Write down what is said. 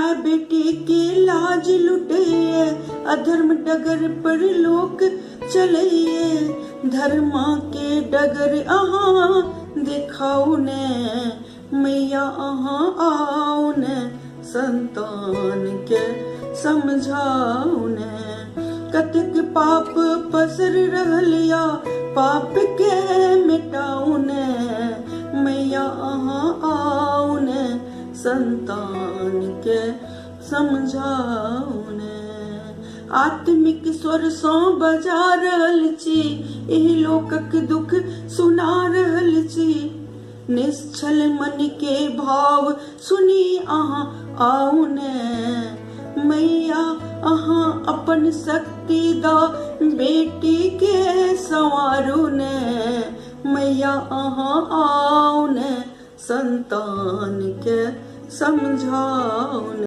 माय बेटी के लाज लुटैये, अधर्म डगर पर लोक चलैये। धर्मा के डगर अहाँ देखाउ ने, मैया अहाँ आउ ने, संतान के समझाउ ने। कतेक पाप पसर रहल या पाप के मिटाउ ने, मैया अहाँ आउ ने, संतान के समझाउ ने। आत्मिक स्वर सँ बजा रहल छी, एहि लोकक दुख सुना रहल छी। निश्चल मन के भाव सुनी अहाँ आउ ने, मैया अहाँ अपन शक्ति द बेटी के संवारू ने, मैया अहाँ आउ ने, संतान के समझाउ ने।